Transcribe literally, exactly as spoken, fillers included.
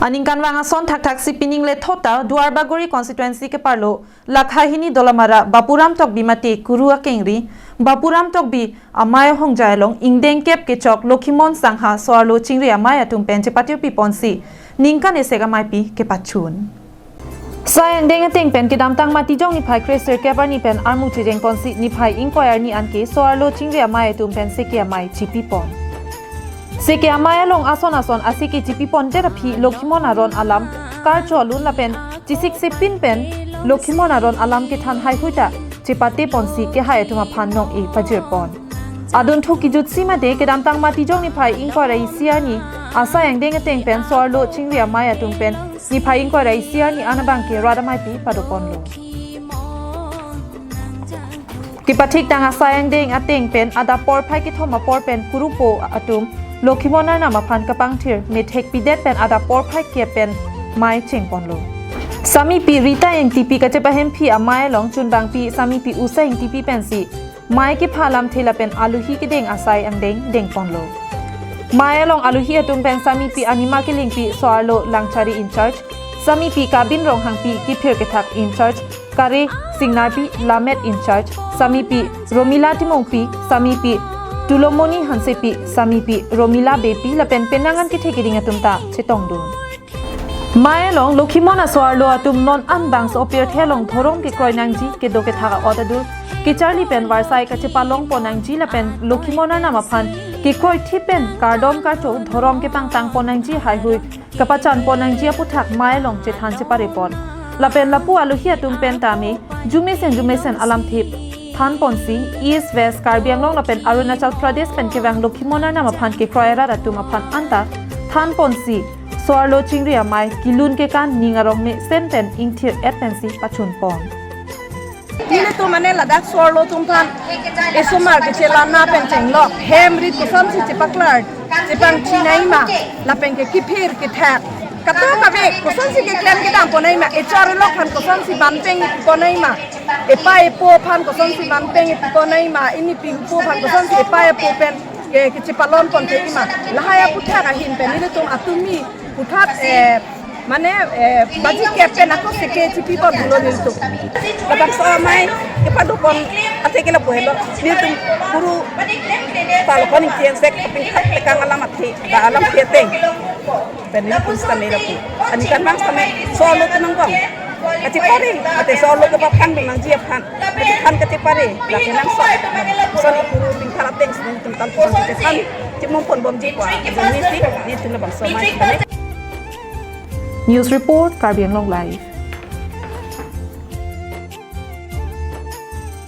Aningkanvang ason thakthaksi pining lethot ta Duarbagori constituency keparlo Lakhahini Dolamara Bapuram Tokbi mate Kuru akengri Bapuram Tokbi amei ahongjai along ingdeng kep kechok Lokhimon Sangha so-arlo chingri amei atum pen chepatirpi ponsi ningkan esek ameipi kepachun. Sai angdeng ateng pen kedamtang Matijong niphai kre sirkep arni pen armu chejeng ponsi niphai ingkoi arni anke so-arlo chingri amei atum pen seke amei chipi pon. Seke amei along ason ason aseke chipi pondet aphi Lokhimon aron alam karcho alun lapen chisiksepin pen Lokhimon aron alam kethan haihui ta chepate ponsi kehai atum aphan nong-e pajir pon. Adunthu kejutsi mate kedamtang Matijong niphai ingkoi ra isi arni asai angdeng ateng pen so-arlo chingri amei atum pen niphai ingkoi ra isi arni an abangke rat ameipi pado ponlo. Kepathik tang asai angdeng ateng pen adap porphai kethom apor pen Kurupo atum Lokhimon arnam aphan kapangthir methek pidet pen adap porphai kep pen mei cheng ponlo. Samipi Rita Engtipi kachepahemphi amei along chunbangpi Samipi Usa Engtipi pensi mei kepha alamthe lapen aluhi kedeng asai angdeng deng ponlo. Mei along aluhi atum pen Samipi Anima Killingpi so-arlo Langchari in charge, Samipi Kabin Ronghangpi kiphir kethak in charge, Kare Singnarpi Lammet in charge, Samipi Romila Timungpi, Samipi Tulomoni Hansepi, Samipi Romila Beypi lapen penang an kethe keding atum ta chetongdun. Mei along Lokhimon aso-arlo atum non an bangso apirthe along dhorom kekroi nangji, kedo kethak a-ot adur kecharli pen varsai kachepalong pon nangji lapen Lokhimon arnam aphan kekroithip pen kardom karcho dhorom kepangtang pon nangji haihui kapachan pon nangji aputhak mei along chethan chepare pon. Lapen lapu aluhi atum pen tame jumesen jumesen alamthe than ponsi East West Karbi Anglong lapen Arunachal Pradesh pen kevang Lokhimon arnam aphan kekroi arat atum aphan anta than ponsi so-arlo chingri amei kelun kekan ning arong mesen pen ingthir-et pensi pachun pon. Nelitum mane ladak so-arlo atum aphan esomar kechelang na pen chenglok hem rit kosonsi chepaklar chepangchinaima lapen ke kiphir kethak kato kave kosonsi keklem kedam ponnaima, echor elok aphan kosonsi banpeng ponnaima, epa epo aphan kosonsi banpeng ponnaima, inipi hupo aphan kosonsi epa epo pen ke kechepalon pontheima, lahai aputhak ahin pen nelitum atumi puthot, eh, mane, eh, baji kep pen ako seke chipi pon pulo nelitum. Labangso amei kepado pon athe ke lapu helo. Nelitum Kuru ta lo koning tiang sek pingthak tekang alam athe, da alamthe ateng. Pen nelitum sitame lapu. Aningkanvang sitame so-arlo tenang bang. Kachepare, ate so-arlo kepaphan nangji aphan. Kachephan kachepare, lake nang so. Son Kuru pingthak ateng sini tentang puson kachephan. Chimum pon bomji kwa. Joni si, nelitum labangso amei sitame. News report, Karbi Anglong Live.